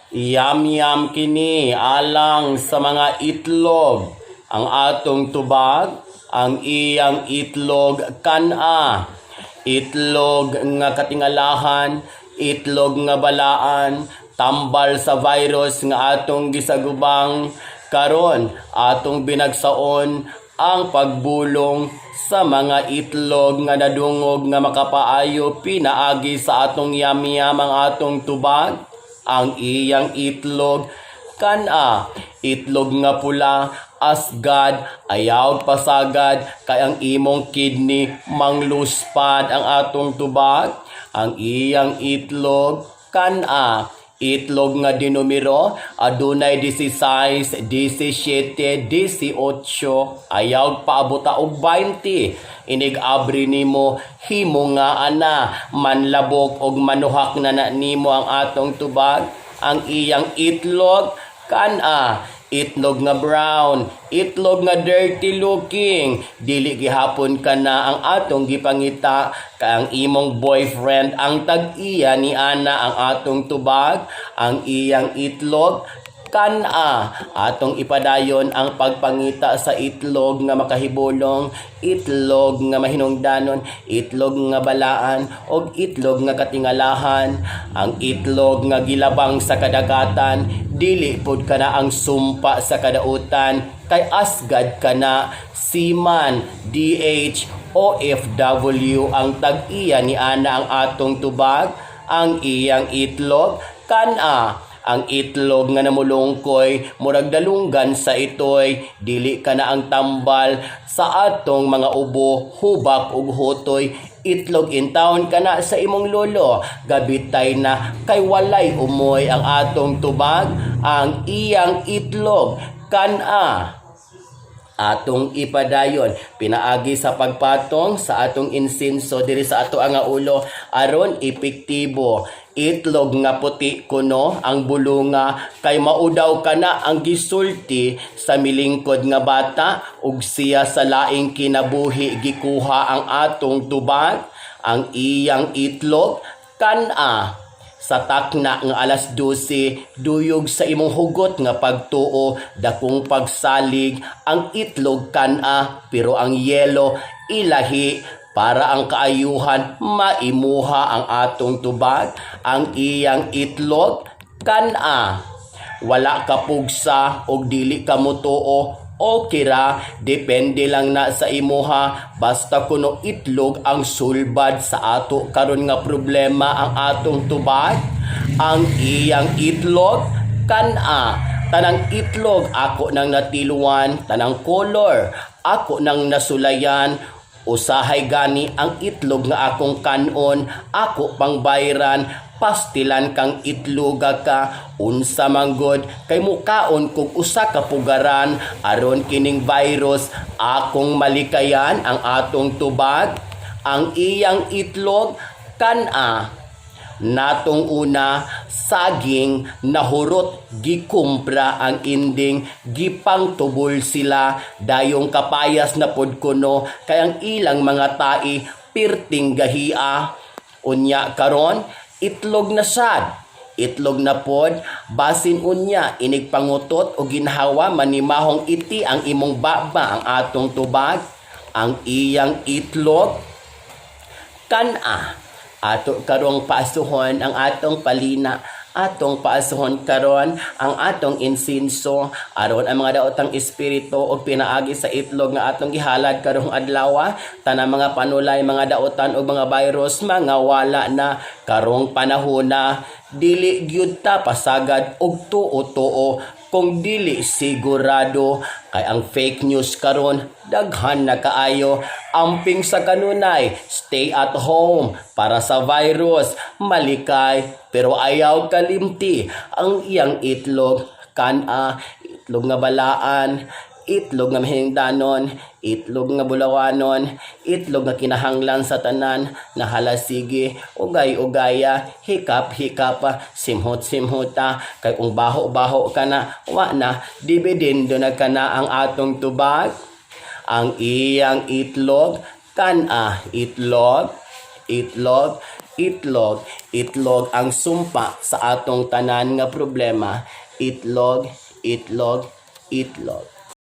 Yam-yam kini alang sa mga itlog. Ang atong tubag, ang iyang itlog kan-a. Itlog nga katingalahan, itlog nga balaan, tambal sa virus nga atong gisagubang karon, atong binagsaon ang pagbulong sa mga itlog nga nadungog nga makapaayo pinaagi sa atong yamyam ang atong tubag. Ang iyang itlog kan-a, itlog nga pula, asgad, ayaw pasagad kay ang imong kidney mangluspad ang atong tubag. Ang iyang itlog kan-a, itlog nga dinumero, adunay 16, 17, 18, ayaw paabota og 20. Inig abri nimo, himo nga ana, manlabok og manuhak na na nimo ang atong tubag. Ang iyang itlog kan-a, itlog nga brown, itlog nga dirty looking, dili gihapon ka na ang atong gipangita kay ang imong boyfriend ang tag-iya ni ana ang atong tubag. Ang iyang itlog kan-a. Atong ipadayon ang pagpangita sa itlog nga makahibulong, itlog nga mahinungdanon, itlog nga balaan og itlog nga katingalahan. Ang itlog nga gilabang sa kadagatan, dili pud kana ang sumpa sa kadautan kay asgad kana. Seaman DH OFW ang tag-iya ni ana ang atong tubag. Ang iyang itlog kan-a, ang itlog nga namulungkoy murag dalunggan sa itoy, dili ka na ang tambal sa atong mga ubo, hubak ug hutoy. Itlog in town kana sa imong lolo, gabitay na kay walay umoy ang atong tubag. Ang iyang itlog kan-a. Atong ipadayon pinaagi sa pagpatong sa atong insinso diri sa ato ang ulo aron epektibo. Itlog nga puti kuno ang bulunga kay maudaw kana ang gisulti sa milingkod nga bata ug siya sa laing kinabuhi gikuha ang atong tubag. Ang iyang itlog kan-a, sa takna nga alas 12, duyog sa imong hugot nga pagtuo, dakong pagsalig ang itlog kan-a, pero ang yelo ilahi para ang kaayuhan maimuha ang atong tubag. Ang iyang itlog kan-a, wala ka pugsa og dili ka motuo, okay ra, depende lang na sa imuha, basta kuno itlog ang sulbad sa ato karon nga problema ang atong tubag. Ang iyang itlog kan-a, tanang itlog ako nang natiluan, tanang color ako nang nasulayan. Usahay gani ang itlog nga akong kanon, ako pang bayran, pastilan kang itloga ka, unsa manggod kay mukaon kog usa ka pugaran aron kining virus akong malikayan ang atong tubag. Ang iyang itlog kan-a, natong una saging nahurot, gikumpra ang inding, gipangtubol sila, dayong kapayas na pod kuno kay ang ilang mga tai pirting gahia. Unya karon itlog na sad, itlog na pod. Basin unya inig pangutot o ginhawa, manimahong iti ang imong baba ang atong tubag. Ang iyang itlog kan-a. Ato karong paasuhon ang atong palina, atong paasuhon karon ang atong insinso aron ang mga daotang espiritu og pinaagi sa itlog nga atong gihalad karong adlaw, tanang mga panulay, mga daotan og mga virus mga wala na karong panahona. Dili gyud ta pasagad og tuo-tuo kung dili sigurado kay ang fake news karon daghan na kaayo. Amping sa kanunay, stay at home para sa virus malikay, pero ayaw kalimti ang iyang itlog kan-a, itlog nga balaan, itlog nga mahingdanon, itlog nga bulawanon, itlog nga kinahanglan sa tanan, nahalasige, ugay-ugaya, hikap-hikapa, simhot-simhota, kay kung baho-baho ka na, wa na, dividendo na ka na ang atong tubag. Ang iyang itlog kan-a, itlog, itlog, Itlog, itlog ang sumpa sa atong tanan nga problema. Itlog, itlog, itlog.